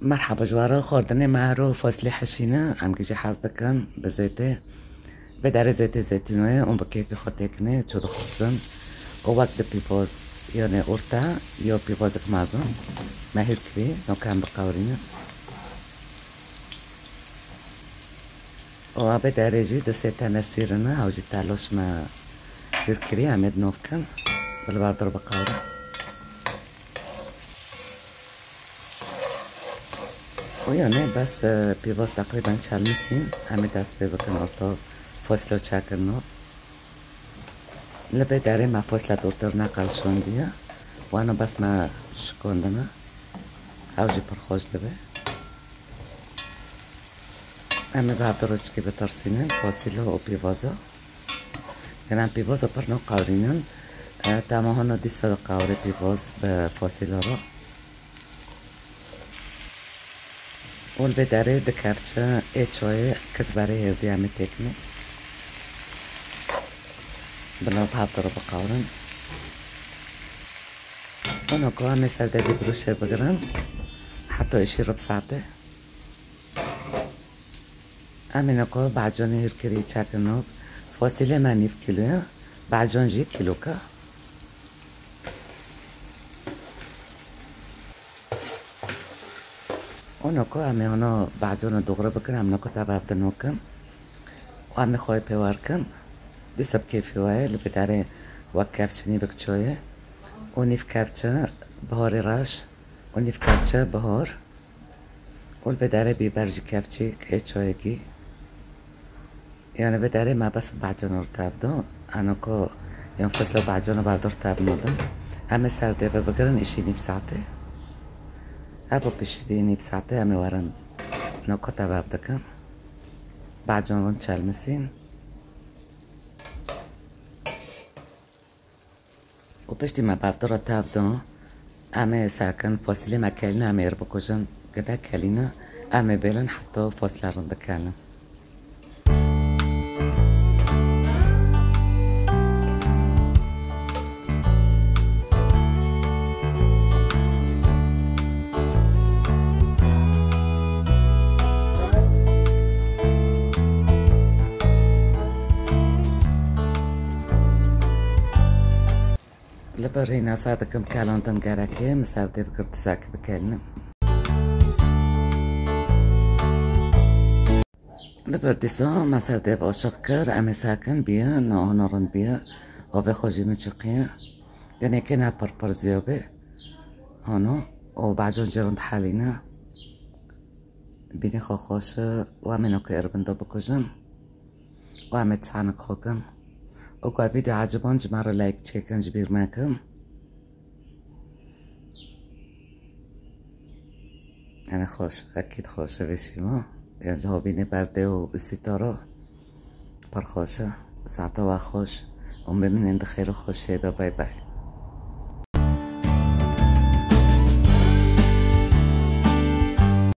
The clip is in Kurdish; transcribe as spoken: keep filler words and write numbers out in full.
Merhaba ji we re, xwarinê me hero fasulye hişî ne, em gijî hez dikin bi zêtê. Vê derê zêtê zeytûnê û bi kêfî xwe têkinê, çû dixwazin. Û wek di pîvoz, yanê orta, yo pîvozek mezin, me hîr kirî, noke em biqewirînin. Û a vê derê jî di sê tene sîrine, ew jî teloş me hîr kirî, em ê di nov kin. Bi li berdor biqewire. Û yanê bes, e, pîvoz teqrîben çelmisîn, em ê dest pê bikin orta foslo çekin nov. Li vê derê me fosla dûrtir neqelşandiye. Wano bes me şikandine. Ew jî pir xweş dibe. Em ê bi hevdu rûçkî bitirsînin fosîlo û pîvozo. Yanî em pîvozo pir naqewirînin. E, tema hino dîsa diqewirê pîvoz bi fosîlo re. Û li vê derê di kevçe ê çayê kizberê hêvdî em ê têkinê. Bila bi hevdu re biqewrin. Û noko em ê ser devê bi rûşê bigirin. Heta îşî rib saetê. Em ê noko baconê hîrkirî çekin nov. Fosîlê me nîv kîlo ye. Bacon jî kîloka. Û noko em ê hino bacono dogre bikin, em noko tev ev dinokin. Û em ê xwe pê wer kin. Dîsa bi kêfî we ye, li vê derê wek kevçe nîvik çayê. Û nîv kevçe biharê reş. Û nîv kevçe bihar. Û li vê derê bîber jî kevçîk ê çayekî. Yanî vê derê me bes bacono tev do. Eno ku yan foslo bacono berdor tev nadin. Em ê ser devê bigirin îşî nîv saetê. Ev û piştî nîv saetê em ê werin noko tev ev dikin. Bacon rin çelmisîn. Û piştî me bavdira tev da, em ê sekin fosîlê me kelîne, em ê ir bikujin. Gide kelîne, em ê bêlin heta fosîle rind dikelin. Li vir rênasa dikim kelandin gerekê, min ser dêv girtîsakî bikelînim. Li vir dîsa me ser dêv aşiq kir, em ê sekin biye, na hona rind biye, avê xwe jî min çiqiye. Genekê ne pir pir ziya bê. Hano, û bacon jî rind helîne. Bînê xwe xweş e, û em ê nokê ir bin do bikujin. Û em ê çanik xwe kin. Û ku vîdeo eciband ji me re like çêkin, ji bîr mekin. Ene xweş, ekîd xweş e vê şîma. Yan ji havînê berdê û usîtara. Pir xweş e. Saeta we xweş. Û bimînin di xêr û xweşiyê de. Bay bay.